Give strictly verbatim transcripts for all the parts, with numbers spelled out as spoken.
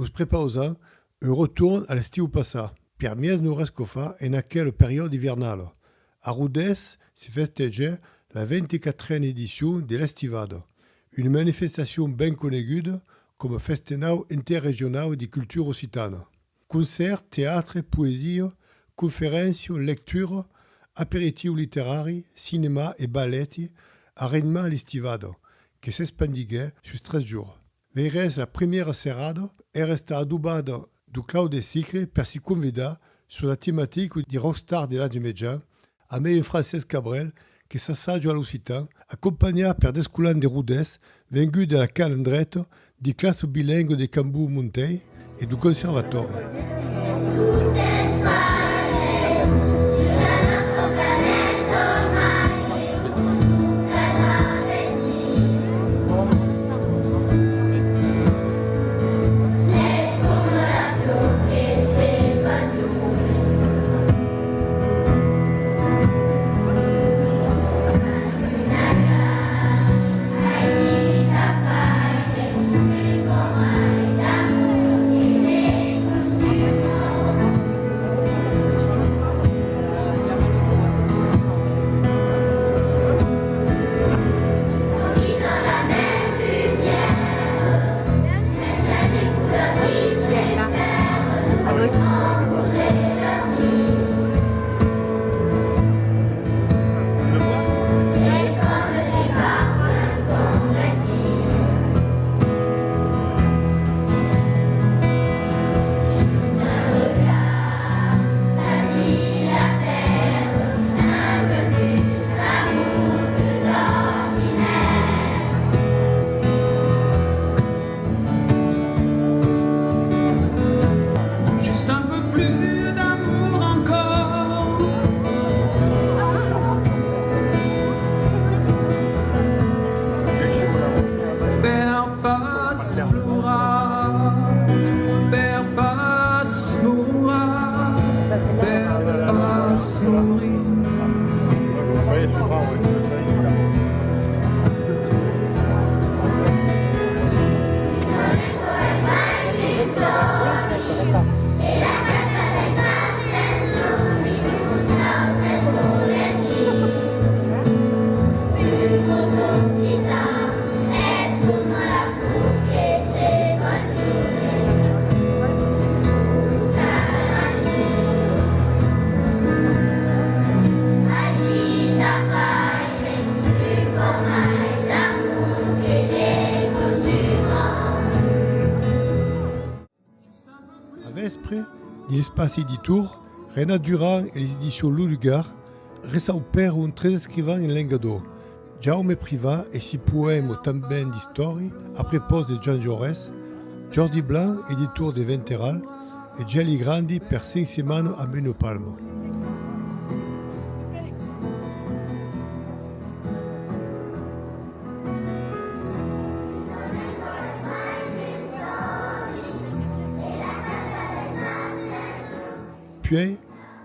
Vos prepausam un retorn a l'estiu passat, per mièlhs nos rescofar en aquela periòda ivernala. A Rodés se festejèt la vint-e-quatrena edicion de l'Estivada, una manifestacion ben coneguda coma Festenau Interregionau de Cultura Occitana. Concèrts, teatre, poesia, conferéncias, lectura, aperitiu literari, cinèma e balèti a ritmat l'estivada, que s'espandiguèt sus tres jorns. Veirètz, la primièra serada èra estada adobada dau Clau de Sicre per si convidar sus la tematica de rockstar de l'Atge Mejan, amé un Francés Cabrel que s'assaja a l'occitan, acompanhat per d'escolans de Rodés venguts de la Calandreta, de classa bilingua de Cambon Montelh e dau conservatòri. Juste un peu plus d'amour encore. Per pas plorar, per pas plorar, per pas morir. A vèspre, dins l'espaci Editor, Renat Durand e les edicions Lo Lugar reçaupèron tres escrivans en lengadòc, Jaume Privat e si poèmas tanben d'istòria a prepòs de Joan Jaurés, Jòrdi Blanc, editor de Venterral, e Gèli Grandi per cinc setmanas a Benopalma. Puèi,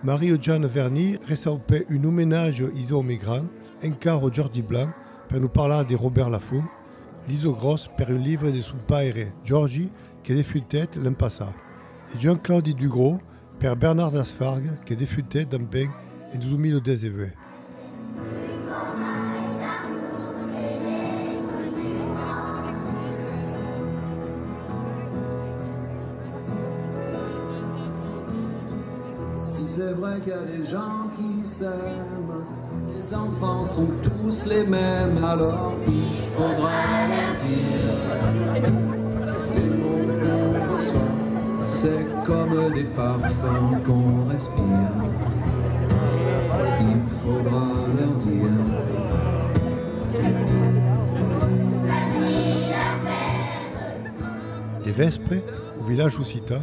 Maria-Joana Verni reçaupèt un omenatge a Isaure Megrand, encara Jòrdi Blanc, per nos parlar de Robèrt Lafont, Lisa Gròs per un libre de son paire, Jòrgi, que defuntèt l'an passat, e Joan-Claudi Dugros per Bernard Lasfargue, que defuntèt tanben en dos mila dètz-e-uèch. Si c'est vrai qu'il y a des gens qui s'aiment, les enfants sont tous les mêmes, alors il faudra leur dire. Les mots qu'on reçoit, c'est comme des parfums qu'on respire. Il faudra leur dire. De vèspre, au Vilatge Occitan,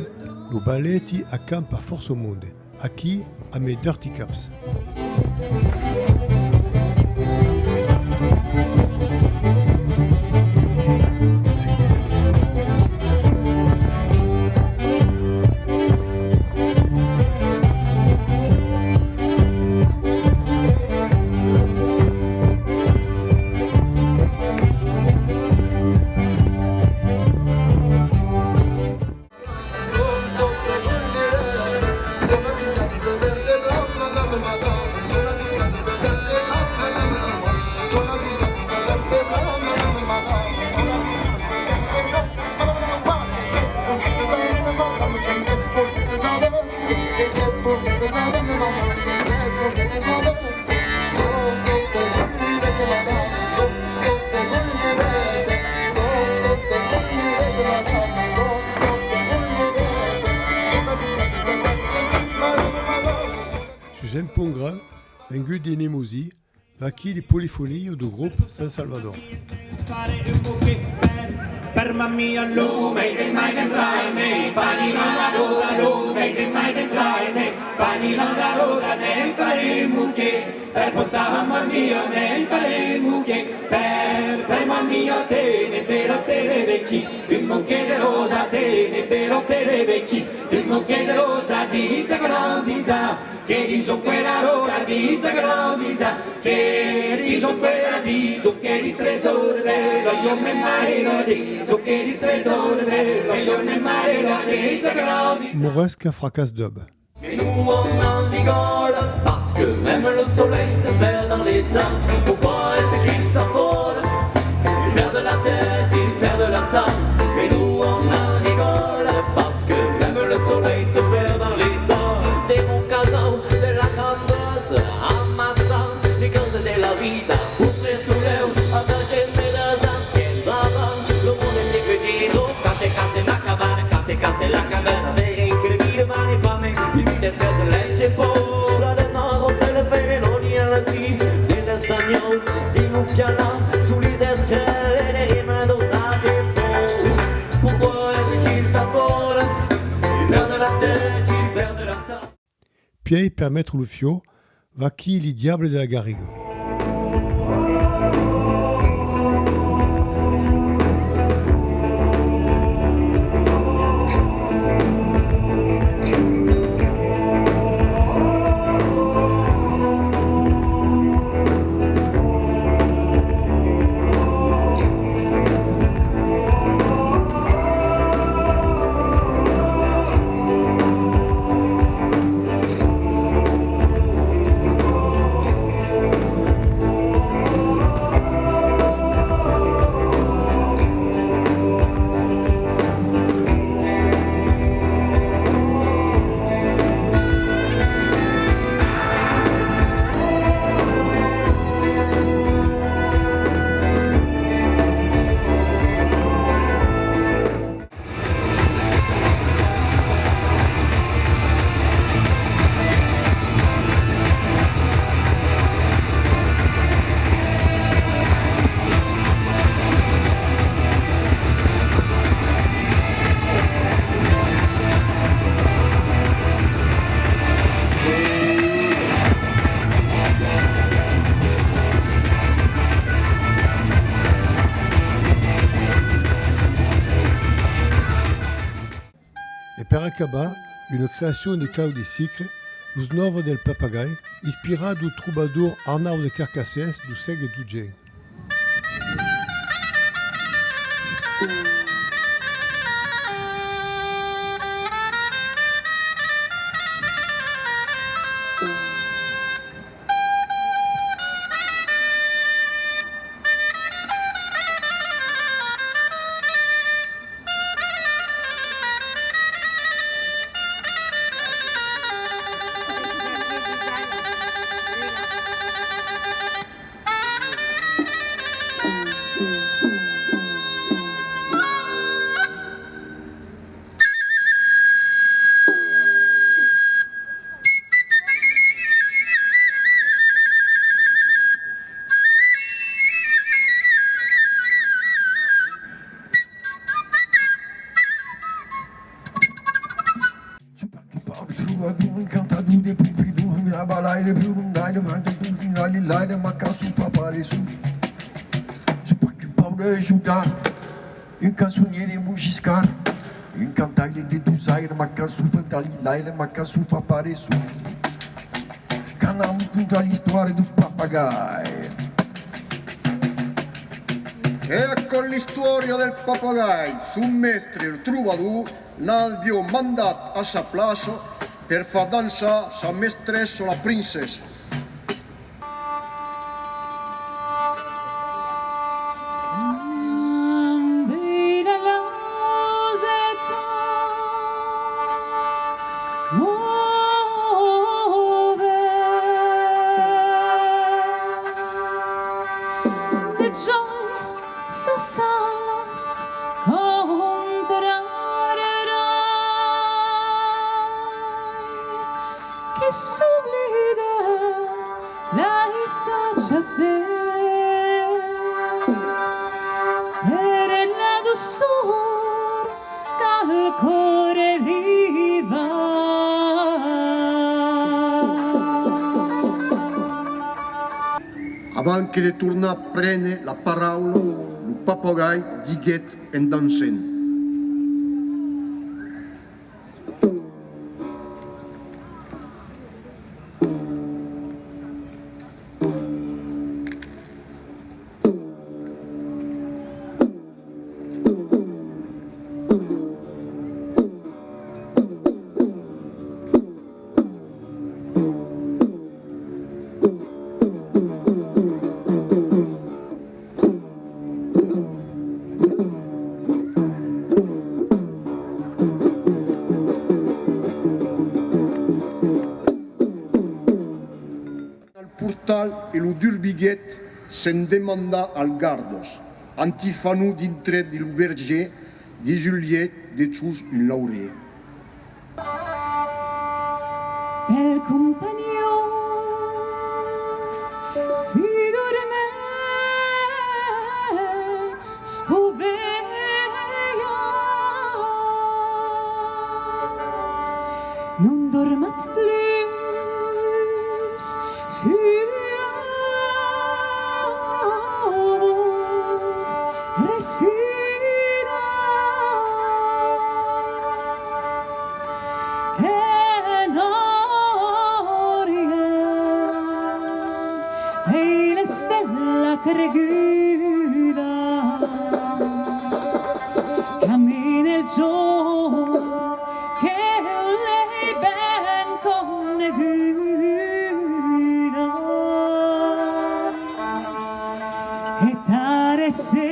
lo balèti acampa fòrça monde. Aquí, amé Dirty Caps. Un pont grau, vengut de Nemosin, vaquí li polifonias dau grop San Salvador. Fare un bouquet per, per mamma mia, lo mei de mai vendrai, ne, pani la rosa, lo mei de mai vendrai, ne, pani la rosa, ne fare un bouquet per portar a mamma mia, ne fare un bouquet per, per mamma mia, tene però tene veci, un bouquet de rosa, tene però tene veci, un bouquet de rosa, dins la grandisa. Que dison que la rosa dins la grandisa, que dison que la dison que li tresor de vero, io me marino dison que li tresor de vero, io me marino dins la grandisa. Moresca fracàs dub. Mais nous on en rigole, parce que même le soleil se perd dans les temps. Pourquoi est-ce qu'il s'affole ? Ils perdent la tête, ils perdent leur temps. Mais nous on en rigole, parce que même le soleil se perd dans les temps. De mon casau, de la Cambroise, amassant les causes de la vida, pour se soulève, avec mes deux ans, que va, va, le monde est petit, donc, quand t'es, quand t'es, n'a qu'à voir, quand t'es, quand t'es, la Cambroise, avec les villes, va, les pommes, les villes, les espèces, les épaules, la démarre, c'est le fait, l'on y a la vie, de l'espagnol, de l'oufiala, sous les estrelles, et les rimes d'Osa, des faux. Pourquoi est-ce qu'ils s'affolent ? Ils perdent la tête, ils perdent leur temps. Pièi, per metre lo fiò, vaquí li Diables de la Garriga. E per acabar, una creacion de Claudi Sicre, Los Nòvas del Papagai, inspirat dau trobador Arnaud de Carcassés dau sègle dotze. Su parti pau de trobador, encantador de Pompidou, una balaire de burundai, de vente de finali, lai de macasso paparesso. Su parti pau de Judà, un cançonier de Mogiscard, un cantaire de Dosaire, macasso fantali, lai de macasso paparesso. Qu'anam contar l'istòria dau papagai. E aquò l'istòria del papagai, son mèstre, lo trobador, n'aviá mandat a sa plaça per far dançar sa mestressa, la princessa. Avant que de tornar prene la paraula, lo papagai diguèt en dançant: Al portal e lo durbiguèt sens demandar als gardas. Antifanon dintrèt dins lo vergièr, desulhèt dejós un laurièr. Bèl companhon, si dormètz o velhas, non dormatz plus, suatz, resiratz. En Orient ei l'estèla creguda, camina el jorn que l'ei ben coneguda. E tara se